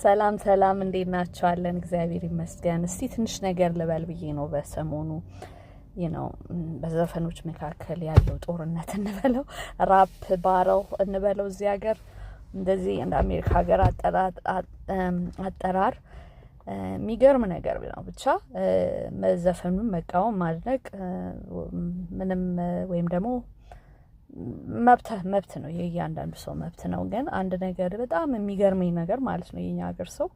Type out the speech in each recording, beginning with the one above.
ሰላም ሰላም፣ እንዴት ናችኋለን? እግዚአብሔር ይመስገን። እስቲ ትንሽ ነገር ልበል ብዬ ነው። በሰሞኑ በዘፈኖች መካከል ያለው ጦርነት እንበለው፣ rap battle እንበለው፣ እዚህ ሀገር እንደዚህ እንደ አሜሪካ ሀገር አጠራር የሚገርም ነገር ነው። ብቻ መዘፈኑን መቃወም፣ ማድነቅ ምንም ወይም ደግሞ መብት ነው፣ የእያንዳንዱ ሰው መብት ነው። ግን አንድ ነገር በጣም የሚገርመኝ ነገር ማለት ነው፣ የኛ ሀገር ሰው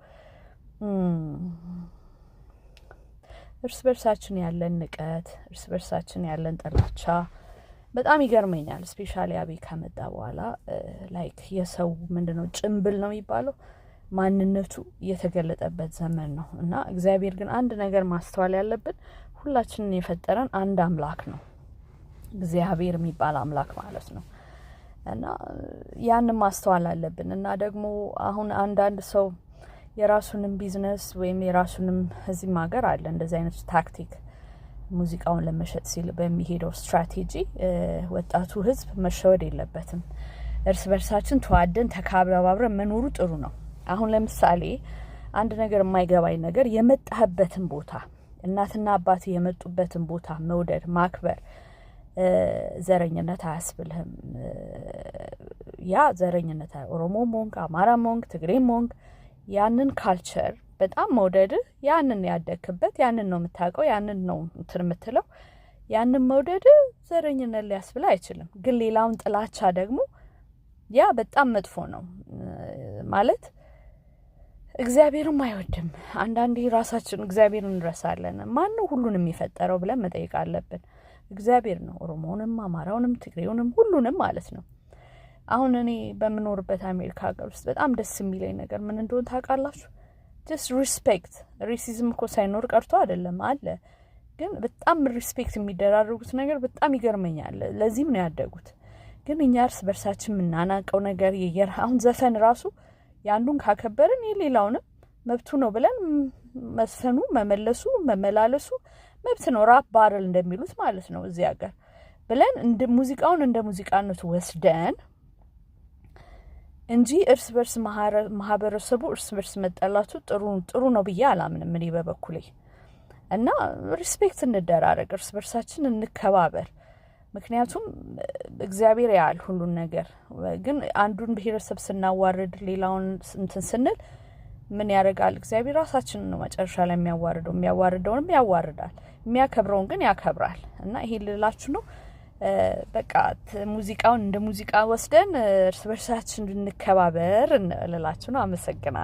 እርስ በርሳችን ያለን ንቀት፣ እርስ በርሳችን ያለን ጥላቻ በጣም ይገርመኛል። Especially አብይ ከመጣ በኋላ like የሰው ምንድነው ጭንብል ነው የሚባለው ማንነቱ የተገለጠበት ዘመን ነው። እና እግዚአብሔር ግን አንድ ነገር ማስተዋል ያለብን፣ ሁላችንን የፈጠረን አንድ አምላክ ነው፣ እግዚአብሔር የሚባል አምላክ ማለት ነው። እና ያንን ማስተዋል አለብን። እና ደግሞ አሁን አንዳንድ ሰው የራሱንም ቢዝነስ ወይም የራሱንም፣ እዚህም ሀገር አለ እንደዚህ አይነት ታክቲክ፣ ሙዚቃውን ለመሸጥ ሲል በሚሄደው ስትራቴጂ ወጣቱ ሕዝብ መሸወድ የለበትም። እርስ በርሳችን ተዋደን ተከባብረን መኖሩ ጥሩ ነው። አሁን ለምሳሌ አንድ ነገር የማይገባኝ ነገር፣ የመጣህበትን ቦታ፣ እናትና አባት የመጡበትን ቦታ መውደድ፣ ማክበር ዘረኝነት አያስብልህም። ያ ዘረኝነት፣ ኦሮሞም ሆንክ፣ አማራም ሆንክ፣ ትግሬም ሆንክ፣ ያንን culture በጣም መውደድ፣ ያንን ያደግክበት፣ ያንን ነው የምታውቀው፣ ያንን ነው እንትን የምትለው፣ ያንን መውደድ ዘረኝነት ሊያስብል አይችልም። ግን ሌላውን ጥላቻ ደግሞ ያ በጣም መጥፎ ነው፣ ማለት እግዚአብሔርም አይወድም። አንዳንዴ ራሳችን እግዚአብሔርን እንረሳለን። ማን ነው ሁሉንም የፈጠረው ብለን መጠየቅ አለብን። እግዚአብሔር ነው። ኦሮሞውንም፣ አማራውንም፣ ትግሬውንም፣ ሁሉንም ማለት ነው። አሁን እኔ በምኖርበት አሜሪካ ሀገር ውስጥ በጣም ደስ የሚለኝ ነገር ምን እንደሆነ ታውቃላችሁ? Just respect። Racism እኮ ሳይኖር ቀርቶ አይደለም፣ አለ። ግን በጣም respect የሚደራረጉት ነገር በጣም ይገርመኛል። ለዚህም ነው ያደጉት። ግን እኛ እርስ በርሳችን የምናናቀው ነገር የየር አሁን ዘፈን ራሱ የአንዱን ካከበርን የሌላውንም መብቱ ነው ብለን መዝፈኑ፣ መመለሱ፣ መመላለሱ መብት ነው። Rap battle እንደሚሉት ማለት ነው እዚህ ሀገር ብለን እንደ ሙዚቃውን እንደ ሙዚቃነቱ ወስደን እንጂ እርስ በርስ ማህበረሰቡ እርስ በርስ መጠላቱ ጥሩ ጥሩ ነው ብዬ አላምንም እኔ በበኩሌ። እና respect እንደራረግ፣ እርስ በርሳችን እንከባበር። ምክንያቱም እግዚአብሔር ያያል ሁሉን ነገር። ግን አንዱን ብሔረሰብ ስናዋርድ፣ ሌላውን እንትን ስንል ምን ያደርጋል እግዚአብሔር? ራሳችንን ነው መጨረሻ ላይ የሚያዋርደው። የሚያዋርደውንም ያዋርዳል፣ የሚያከብረውን ግን ያከብራል። እና ይሄ ልላችሁ ነው። በቃ ሙዚቃውን እንደ ሙዚቃ ወስደን እርስ በርሳችን እንድንከባበር ልላችሁ ነው። አመሰግናለሁ።